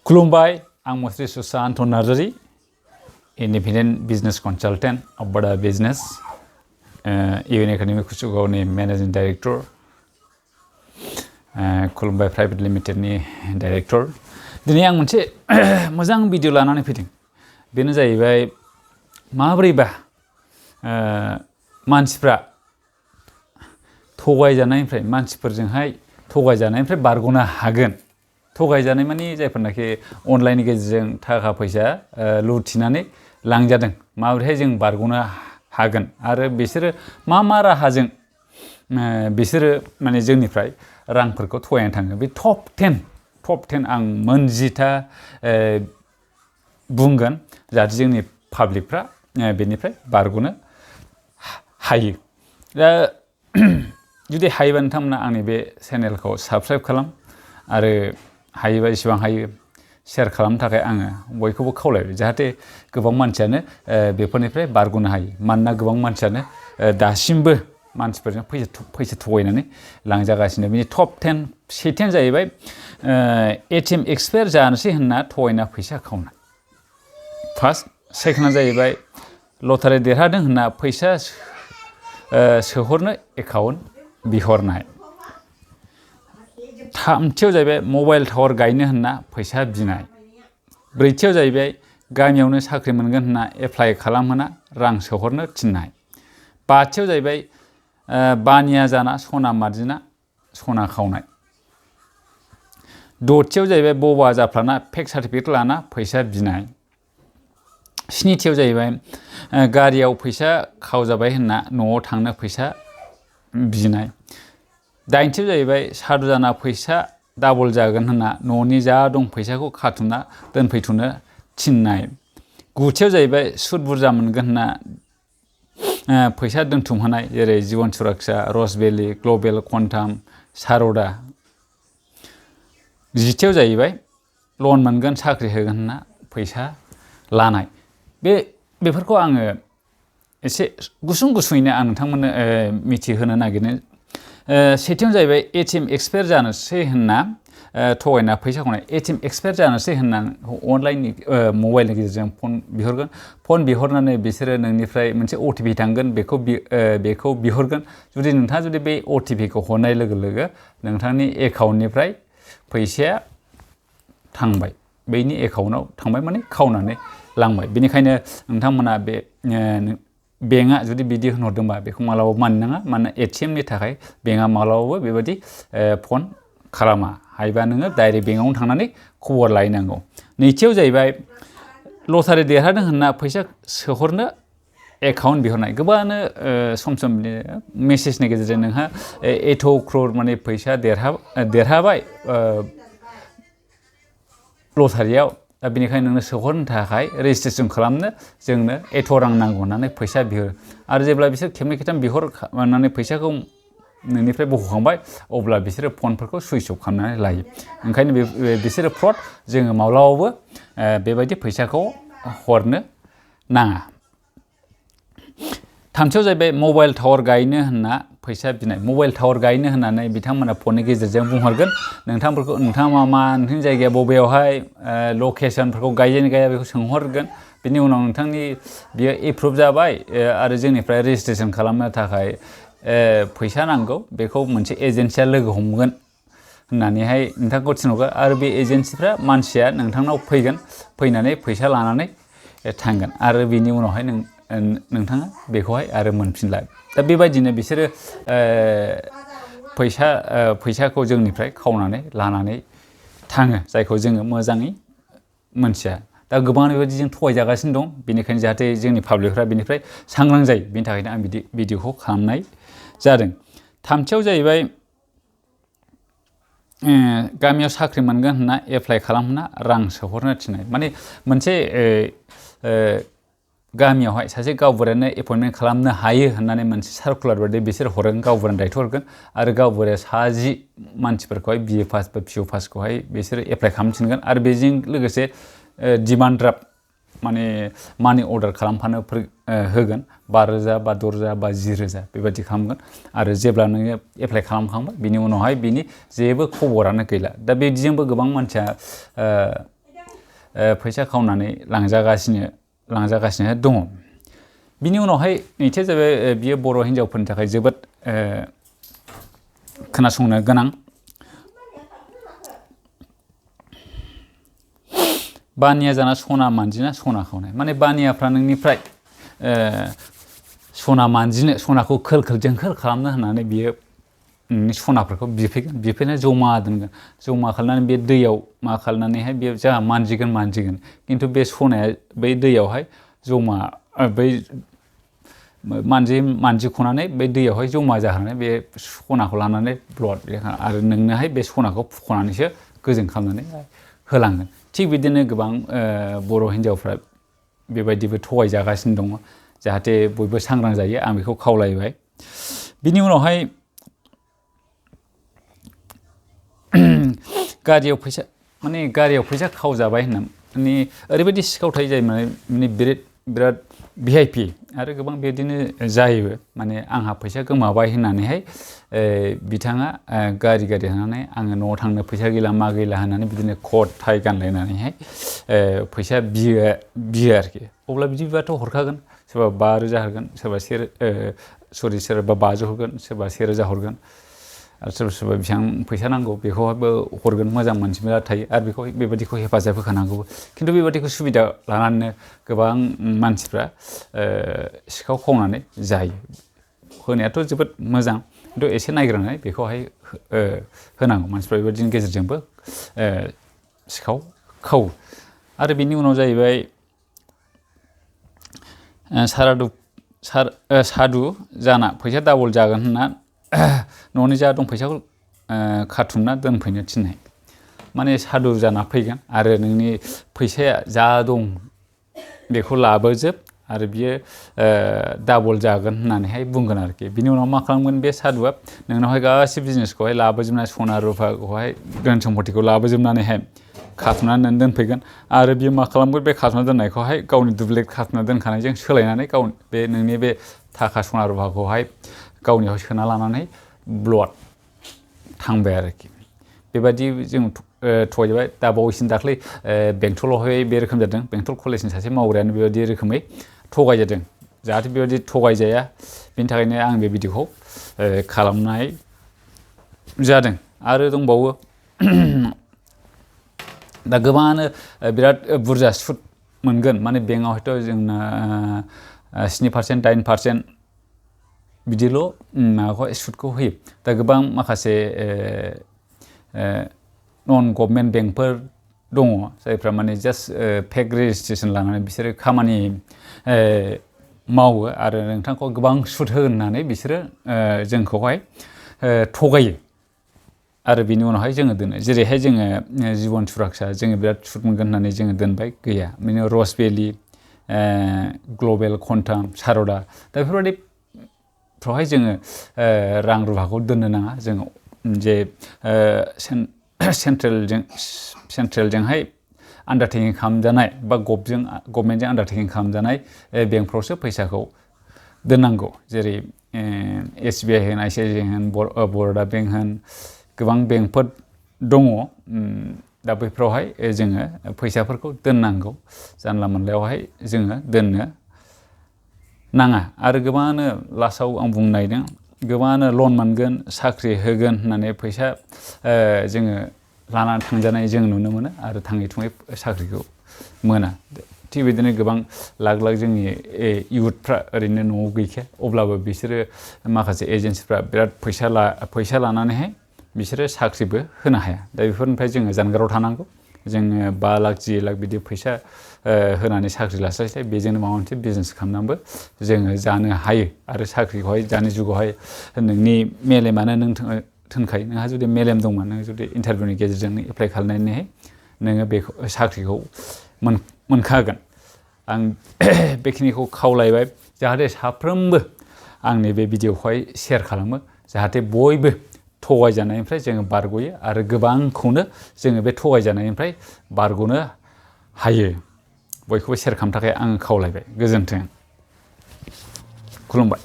खुलुमबाय आं मुस्रि Sushant Narzary independent business consultant of बडा बिजनेस इउएन एकाडेमि कुसुगावनि मेनेजिं डाइरेक्टर खुलुमबाय प्राइभेट लिमिटेडनि डाइरेक्टर दिनै आं मोनसे मोजां भिडिअ लानानै फैदों बेनो जाहैबाय माबोरैबा मानसिफ्रा थगायजानायनिफ्राय मानसिफोरजोंहाय थगायजानायनिफ्राय बारग'नो हागोन थगायजानाय माने जायफोरनाखि अनलाइननि गेजेरजों थाखा फैसा लुथिनानै लांजादों माबोरैहाय जों बारग'नो हागोन आरो बिसोरो मा राहाजों बिसोरो माने जोंनिफ्राय रांफोरखौ थगायनानै थाङो बे टप 10 आं मोनजिथा बुंगोन जाहाथे जोंनि पाब्लिकफ्रा बेनिफ्राय बारग'नो हायो दा जुदि हायोबा नोंथांमोना आंनि बे चेनेलखौ साबस्क्राइब खालाम आरो हायोबा इसेबां हायो शेयार खालामनो थाखाय आङो बयखौबो खावलायबाय जाहाथे गोबां मानसियानो बेफोरनिफ्राय बारग'नो हायो मानोना गोबां मानसियानो दासिमबो मानसिफोरजों फैसा थगायनानै लांजागासिनो बिनि टप 10 सेथियानो जाहैबाय एटिएम एक्सपायार जानोसै होनना थगायना फैसा खावनाय फार्स्ट सेकेन्डआ जाहैबाय लटारि देरहादों होनना फैसा सोहरनो एकाउन्ट बिहरनाय थामथियाव जाहैबाय मबाइल टावार गायनो होनना फैसा बिनाय ब्रैथियाव जाहैबाय गामियावनो साख्रि मोनगोन होनना एप्लाइ खालामहोना रां सोहरनो थिननाय बाथियाव जाहैबाय बानिया जाना सना मार्जिना सना खावनाय दथियाव जाहैबाय बबा जाफ्लाना फेक सार्टिफिकेट लाना फैसा बिनाय स्निथियाव जाहैबाय गारियाव फैसा खावजाबाय होनना न'आव थांनो फैसा बिनाय दाइनथियाव जाहैबाय सादु जाना फैसा डाबल जागोन होनना न'नि जा दं फैसाखौ खाथुमना दोनफैथ'नो थिननाय गुथियाव जाहैबाय सुद बुरजा मोनगोन होनना फैसा दोनथुमहोनाय जेरै जीवन सुरक्षा रस भेलि ग्लबेल क्वान्टाम सारदा जिथियाव जाहैबाय लन मोनगोन साख्रि होगोन होनना फैसा लानाय बेफोरखौ आङो एसे गुसुङैनो आं नोंथांमोननो मिथिहोनो नागिरनो सेथियावनो जाहैबाय एटिएम एक्सपायार जानोसै होनना थगायना फैसा खावनाय एटिएम एक्सपायार जानोसै होनना अनलाइननि मबाइलनि गेजेरजों फन बिहरनानै बिसोरो नोंनिफ्राय मोनसे अटिपि थांगोन बेखौ बिहरगोन जुदि नोंथाङा बे अटिपिखौ हरनाय लोगो लोगो नोंथांनि एकाउन्टनिफ्राय फैसाया थांबाय बैनि एकाउन्टआव थांबाय माने खावनानै लांबाय बेनिखायनो नोंथांमोना बे बेंकआ जुदि बिदि होनहरदोंबा बेखौ मालाबाबो मानिनाङा मानोना एटिएमनि थाखाय बेंकआ मालाबाबो बेबायदि फन खालामा हायोबा नोङो डाइरेक्ट बेंकआवनो थांनानै खबर लायनांगौ नैथियाव जाहैबाय लटारि देरहादों होनना फैसा सोहरनो एकाउन्ट बिहरनाय गोबाङानो सम मेसेजनि गेजेरजों नोंहा एथ' क्रर माने फैसा देरहाबाय लटारियाव दा बेनिखायनो नोंनो सोहरनो थाखाय रेजिस्ट्रेसन खालामनो जोंनो एथ' रां नांगौ होननानै फैसा बिहरो आरो जेब्ला बिसोर खेबनै खेबथाम बिहरनानै फैसाखौ नोंनिफ्राय बख'खांबाय अब्ला बिसोरो फनफोरखौ सुइच अफ खालामनानै लायो ओंखायनो बिसोरो फ्रड जोङो माब्लाबाबो बेबायदि फैसाखौ हरनो नाङा थामथियाव जाहैबाय मबाइल टावार गायनो होनना फैसा बिनाय मबाइल टावार गायनो होननानै बिथांमोना फननि गेजेरजों बुंहरगोन नोंथाङा नोंथांनि जायगाया बबेयावहाय लकेसनफोरखौ गायजेन गाया बेखौ सोंहरगोन बिनि उनाव नोंथांनि बियो एप्रुभ जाबाय आरो जोंनिफ्राय रेजिस्ट्रेसन खालामनो थाखाय फैसा नांगौ बेखौ मोनसे एजेन्सिया लोगो हमगोन होननानैहाय नोंथांखौ थिनहरगोन आरो बे एजेन्सिफ्रा मानसिया नोंथांनाव फैनानै फैसा लानानै थांगोन आरो बिनि उनावहाय नोंथाङा बेखौहाय आरो मोनफिनला दा बेबायदिनो बिसोरो फैसाखौ जोंनिफ्राय खावनानै लानानै थाङो जायखौ जोङो मोजाङै मोनथिया दा गोबां बेबायदि जों थगायजागासिनो दं बेनिखायनो जाहाथे जोंनि पाब्लिकफ्रा बेनिफ्राय सांग्रां जायो बेनि थाखायनो आं बिदि भिडिअखौ खालामनाय जादों थामथियाव जाहैबाय गामियाव साख्रि मोनगोन होनना एप्लाइ खालामना रां सोहरनो थिननाय माने मोनसे गामियावहाय सासे गावबुरायानो एपइन्टमेन्ट खालामनो हायो होननानै मोनसे सार्कुलार बायदि बिसोर हरगोन गावबुरानो दायथ' हरगोन आरो गावबुराया 60 मानसिफोरखौहाय बिए पास बा पिअ पासखौहाय बिसोरो एप्लाइ खालामनो थिनगोन आरो बेजों लोगोसे डिमान्ड ड्राफ्ट माने मानि अर्डार खालामफानो होगोन 5,000 बा 6,000 बा 10,000 बेबायदि खालामगोन आरो जेब्ला नोङो एप्लाइ खालामखांबाय बिनि उनावहाय बिनि जेबो खबरानो गैला दा बिदिजोंबो गोबां मानसिया फैसा खावनानै लांजागासिनो दङ। बिनि उनावहाय नैथिया जाबाय बियो बर' हिन्जावफोरनि थाखाय जोबोद खोनासंनो गोनां। बानिया जाना सना मानजिना सना खावनाय। माने बानियाफ्रा नोंनिफ्राय सना मानजिनो, सनाखौ खोल जोंखोल खालामनो होननानै बियो नोंनि सनाफोरखौ बिफैनानै जमा दोनगोन। जमा खालामनानै बे दैयाव मा खालामनानैहाय बेयो जा मानजिगोन खिन्थु बे सनाया बै दैयावहाय जमा बै मानजिख'नानै बै दैयावहाय जमा जाहोनानै बे सनाखौ लानानै ब्लड आरो नोंनोहाय बे सनाखौ फुख'नानैसो गोजों खालामनानै होलांगोन। थिग बिदिनो गोबां बर' हिन्जावफ्रा बेबायदिबो थगायजागासिनो दङ। जाहाथे बयबो सांग्रां जायो, आं बेखौ खावलायबाय। बिनि उनावहाय गारियाव फैसा खावजाबाय होननानै ओरैबायदि सिखावथाय जायो माने बिराद VIP आरो गोबां बेबायदिनो जायोबो। माने आंहा फैसा गोमाबाय होननानैहाय बिथाङा गारि थानानै आङो न'आव थांनो फैसा गैला मा गैला होननानै बिदिनो कट टाइ गानलायनानैहाय फैसा बियो आरोखि। अब्ला बिदिबाथ' हरखागोन। सोरबा 5,000 हरगोन, सोरबा 500 हरगोन, सोरबा 1,000 हरगोन आरो सोरबा बेसेबां फैसा नांगौ बेखौहायबो हरगोन। मोजां मानसिफोरा थायो आरो बेबायदिखौ हेफाजाब होखानांगौ। खिन्थु बेबायदिखौ सुबिदा लानानैनो गोबां मानसिफ्रा सिखाव खावनानै जायो। होनायाथ' जोबोद मोजां, खिन्थु एसे नायग्रोनानै बेखौहाय होनांगौ। मानसिफ्रा बेबायदिनि गेजेरजोंबो सिखाव खावो। आरो बिनि उनाव जाहैबाय सादु जाना फैसा डाबल जागोन होनना न'नि जा दं फैसाखौ खाथुमना दोनफैनो थिननाय। माने सादु जाना फैगोन आरो नोंनि फैसाया जा दं बेखौ लाबोजोब आरो बियो डाबल जागोन होननानैहाय बुंगोन आरोखि। बिनि उनाव मा खालामगोन बे सादुआ नोंनावहाय गासै बिजनेसखौहाय लाबोजोबनानै सना रुफाखौहाय धोन सम्पतिखौ लाबोजोबनानैहाय खाथुमनानै दोनफैगोन। आरो बियो मा खालामगोन बे खाथुमना दोननायखौहाय गावनि दुप्लिकेट खाथुमना दोनखानायजों सोलायनानै नोंनि बे थाखा सना रुफाखौहाय गावनियाव सोना लानानै ब्लड थांबाय आरोखि। बेबायदि जों थगायजाबाय। दा बावैसो दाख्लै बेंटलावहाय बे रोखोम जादों। बेंटल कलेजनि सासे मावग्रायानो बेबायदि रोखोमै थगायजादों। जाहाथे बेबायदि थगायजाया बेनि थाखायनो आं बे भिडिअखौ खालामनाय जादों। आरो दंबावो दा गोबाङानो बिराद बुरजा सुद मोनगोन। माने बेंकआवहायथ' जोंना 7%, 8% बिदिल' माबाखौ सुदखौ होयो। दा गोबां माखासे नन गभर्नमेन्ट बेंकफोर दङ जायफ्रा माने जास्ट फेक रेजिस्ट्रेसन लानानै बिसोरो खामानि मावो आरो नोंथांखौ गोबां सुद होनानै बिसोरो जोंखौहाय थगायो आरो बिनि उनावहाय जोङो दोनो। जेरैहाय जोङो जिबन सुरक्षा जोङो बिराद सुद मोनगोन होननानै जोङो दोनबाय, गैया। बिनि रस भेलि, ग्लबेल कन्टाम, सारदा, दा बेफोरबायदिफ्रावहाय जोङो रां रुफाखौ दोननो नाङा। जोङो जे सेन्ट्रेलजोंहाय आन्डारटेकिं खालामजानाय बा गभर्नमेन्टजों आन्डारटेकिं खालामजानाय बेंकफ्रावसो फैसाखौ दोननांगौ। जेरै SBI होन, ICICI होन, बर'दा बेंक होन, गोबां बेंकफोर दङ। दा बैफोरावहाय जोङो फैसाफोरखौ दोननांगौ। जानला मोनलायावहाय जोङो दोननो नाङा। आरो गोबाङानो लास्टआव आं बुंनो नागिरदों, गोबाङानो लन मोनगोन, साख्रि होगोन होननानै फैसा जोङो लानानै थांजानाय जों नुनो मोनो आरो थाङै थुङै साख्रिखौ मोना। थिग बिदिनो गोबां लाख जोंनि इयुथफ्रा ओरैनो न'आव गैखाया। अब्लाबो बिसोरो माखासे एजेन्सिफ्रा बिराद फैसा लानानैहाय बिसोरो साख्रिबो होनो हाया। दा बेफोरनिफ्राय जोङो जानगाराव थानांगौ। जोङो 5 लाख 10 लाख बिदि फैसा होनानै साख्रि लास्लायस्लाय बेजोंनो माबा मोनसे बिजनेस खालामनानैबो जोङो जानो हायो। आरो साख्रिखौहाय दानि जुगावहाय नोंनि मेलेमानो नों थोनखायो। नोंहा जुदि मेलेम दंबा नों जुदि इन्टारभिउनि गेजेरजों एप्लाइ खालामनानैहाय नोङो बेखौ साख्रिखौ मोनखागोन। आं बेखिनिखौ खावलायबाय जाहाथे साफ्रोमबो आंनि बे भिडिअखौहाय शेयार खालामो, जाहाथे बयबो थगायजानायनिफ्राय जोङो बारग'यो आरो गोबांखौनो जोङो बे थगायजानायनिफ्राय बारग'नो हायो। बयखौबो शेयार खालामनो थाखाय आं खावलायबाय। गोजोन्थों, खुलुमबाय।